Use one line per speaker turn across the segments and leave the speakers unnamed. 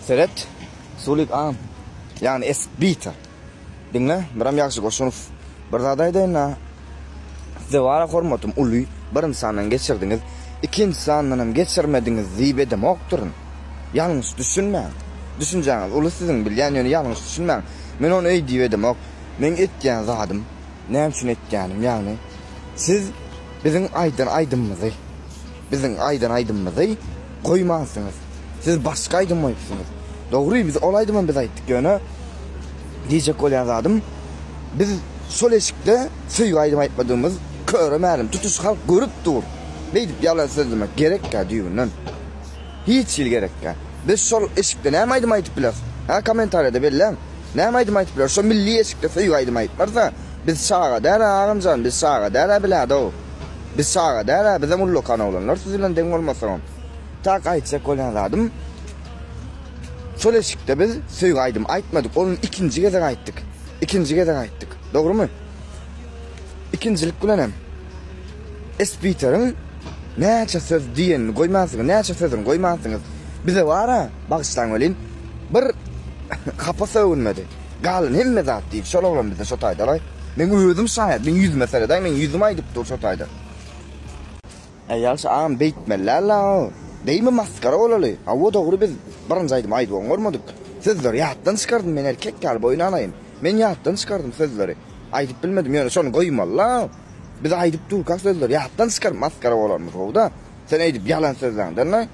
Seret, Sulik agam, ýagny Esbiter. Diňle, biram ýagşy goşunow. Bir zat aýdaýyn-a. Size bara hormatym uly, birinji sandan geçirdiňiz, ikinji sandanam geçirmediňiz diýip edemokdyryn. Ýalňyş düşünmäň. Düşünjäňiz uly siziň bilýän, ýöne ýalňyş düşünmäň. Men ony öý diýip edemok. Meň etýän zadym, näme üçin etýänim, ýagny siz biziň aýdan aýdymymyzy, biziň aýdan aýdymymyzy goýmansyňyz. Siz başga aýdym goýupsyňyz. Dogry, biz ol aýdymam biz aýtdyk, ýöne diýjek bolýan zadym, biz şol eşikde söýgi aýdym aýtmadygymyz köre mälim, tutuş halk görüp dur. Beýdip ýalan sözlemek gerekkä düýbünden. Hiç hili gerekkä. Biz şol eşikde näme aýdym aýdyp bileris? Hä, kommentariýada belläň. Näme aýdym aýdyp bileris? Şo milli eşikde söýgi aýdym aýtmarys-a. Biz çaga däl-ä agamjan, biz çaga däl-ä bilädow. Biz çaga däl-ä, bizem ullakan oglanlar siz bilen deň bolmasagam. Tak aýtjak bolýan zadym, şol eşikde biz söýgi aýdym aýtmadyk, ony ikinji gezek aýtdyk. Ikinji gezek aýtdyk. Dogrumy? Ikinjilik bilenem Espiteriň näçe söz diýenini goýmansyňyz, näçe sözüni goýmansyňyz. Bize bar-a, bagyşlaň welin, bir hapa sögünmedi. Galan hemme zat diýdi. Şol oglan bize şo taýda-laý. Meň özüm şaýat, meň ýüzüme seredäý, meň ýüzüm aýdyp dur şo taýda. Äý ýagşy agam beýtmeli däl-la. Beýme masgara bolaly. Hawa dogry biz birinji aýdymy aýdyp oňarmadyk. Sözleri ýatdan çykardym men erkek ýaly boýun alaýyn. Men ýatdan çykardym sözleri. Aýdyp bilmedim ýöne şony goýmaly-la. Biz aýdyp durkak sözleri ýatdan çykaryp masgara bolanymyz gowy-da. Sen eýdip ýalan sözläňden-le.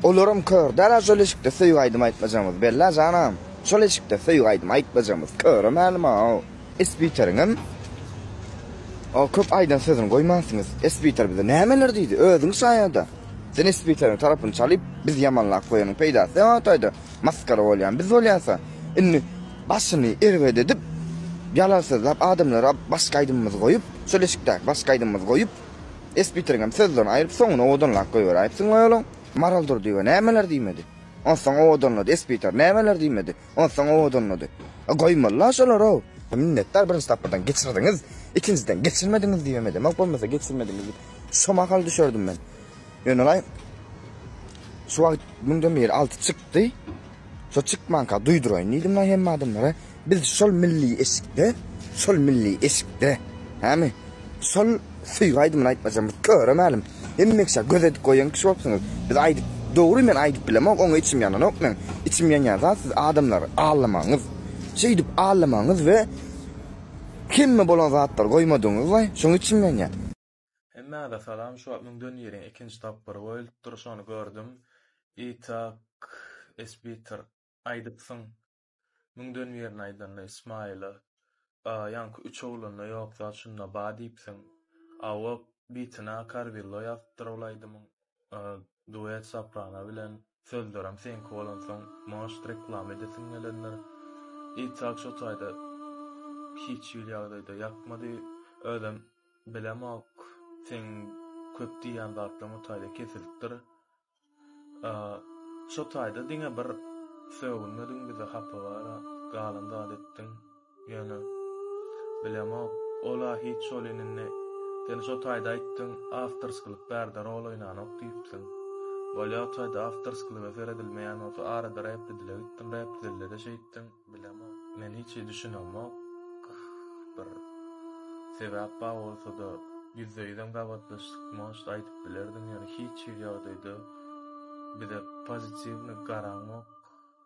Olaram kör däl-ä şol eşikde söýgi aýdym aýtmajagymyz belli-ä janam. Şol eşikde söýgi aýdym aýtmajagymyz köre mälim-ow. Esbiteriňem o köp aýdan sözüni goýmansyňyz. Esbiter bize nämeler diýdi, özüň şaýada. Sen Esbiteriň tarapyny çalyp, bizi ýamanlap goýanyň peýdasy näme otaýda? Masgara bolýan biz bolýasa. Indi başyny erbet edip, ýalan sözläp adamlara başga aýdymymyzy goýup, şol eşikdäki başga aýdymymyzy goýup, Esbiteriňem sözlerini aýryp, soňuny owadanlap goýberäýipsiň oýalyň. Maral Durdyýewa nämeler diýmedi. Onsoň owadanlady Esbiter nämeler diýmedi. Onsoň owadanlady. A goýmaly-la şolary-ow. Minnetdar birinji tapgyrdan geçirdiňiz, ikinjiden geçirmediňiz diýibem edemok, bolmasa geçirmediňiz diýip şo mahal düşerdim men. Ýöne-laý şu wagt müňden biri alty çykdy. Şo çykmanka duýduraýyn diýdim-laý hemme adamlara. Biz şol milli eşikde, şol milli eşikde, hämi? Şol söýgi aýdymyny aýtmajagymyz köre mälim. Hemme kişä göz edip goýan kişi bolupsyňyz. Biz aýdyp, dogry men aýdyp bilemok, oňa içim ýananok meň. Içim ýanýan zat siz adamlary aldamagyňyz. Şeýdip aldamagyňyz we hemme bolan zatlary goýmadygyňyz waý, şoňa içim ýanýar.
Hemmäňize salam şu wagt müňden biriň ikinji tapgyry goýulypdyr şony gördüm itak esbitir aýdypsyň Müňden birini aýdanda Ismaýyla, Ýaňky üç oglanda ýok zat şunda ba diýipsiň. Awa bitina Karwillo ýazypdyr ol aýdymyň duet soprano bilen sözlerem seňki bolansoň может reklama edesiň gelendir. Itak şo taýda hiç hili ýagdaýda ýakmady. Özem bilemok seň köp diýýän zatlaň o taýda kesilipdir. Şo taýda diňe bir sögünmediň bize hapa bara galan zat etdiň ýöne bilemok ola hiç şolin indi sen şo taýda aýtdyň awtorskylyk bärde rol oýnanok diýipsiň bolýa o taýda awtorskylyga seredilmeýän bolsa arada repli dile gitdiň repli dildede şeýtdiň bilemok men hiç hili düşünemok bir sebäp bar bolsada Ýüzde ýüzem gabatlaşdyk может aýdyp bilerdiň ýöne hiç hili ýagdaýda bize pozitiwny garaňok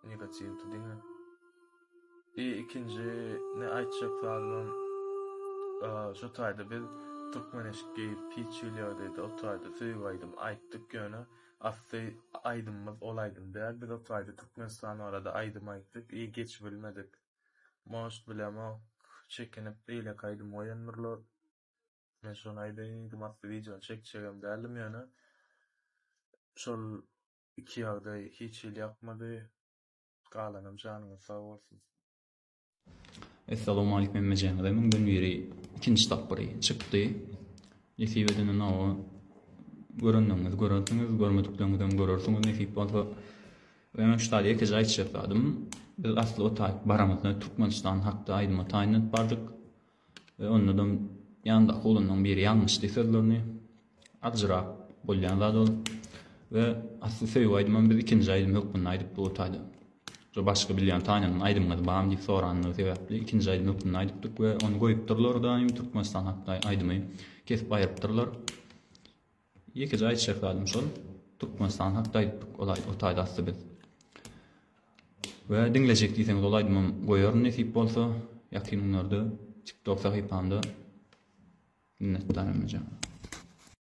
negatiwdi diňe. I ikinji ne aýtjak zadymam şo taýda biz türkmen eşik geýip hiç hili ýagdaýda o taýda söýgi aýdym aýtdyk ýöne asly aýdymymyz ol aýdym däl biz o taýda Türkmenistan barada aýdym aýtdyk i geçibilmedik может bilemok çekinip beýleki aýdym goýandyrlar. Men şony aýdaýyn diýdim, asly wideony çekjegem däldim ýöne şol iki ýagdaý hiç hili ýakmady. Galanam janyňyz sag bolsun.
Essalawmalikim hemmejäňize müňden biri ikinji tapgyry çykdy. Nesip edende nawa görenleriňiz görersiňiz, görmedikleriňizem görersiňiz nesip bolsa. We men şu taýda ýekeje aýtjak zadym, biz asly o taýyp baramyzda Türkmenistan hakda aýdyma taýynlanyp bardyk. We ondadam ýanyndaky oglanlaryň biri ýalňyşdy sözlerini. Aljyrap bolýan zat ol. We asly söýgi aýdymam biz ikinji aýdym hökmünde aýdypdyk o taýda. Şo başga bilýän tanýan aýdymyňyz barmy diýip soranlygy sebäpli ikinji aýdym hökmünde aýdypdyk we ony goýupdyrlar daýym Türkmenistan hakda aýdymy kesip aýrypdyrlar. Ýekeje aýtjak zadym şol. Türkmenistan hakda aýdypdyk ol o taýda asly biz. We diňlejek diýseňiz ol aýdymam goýaryn nesip bolsa ýakyn günlerde TikTok sahypamda. Minnetdar hemmeje.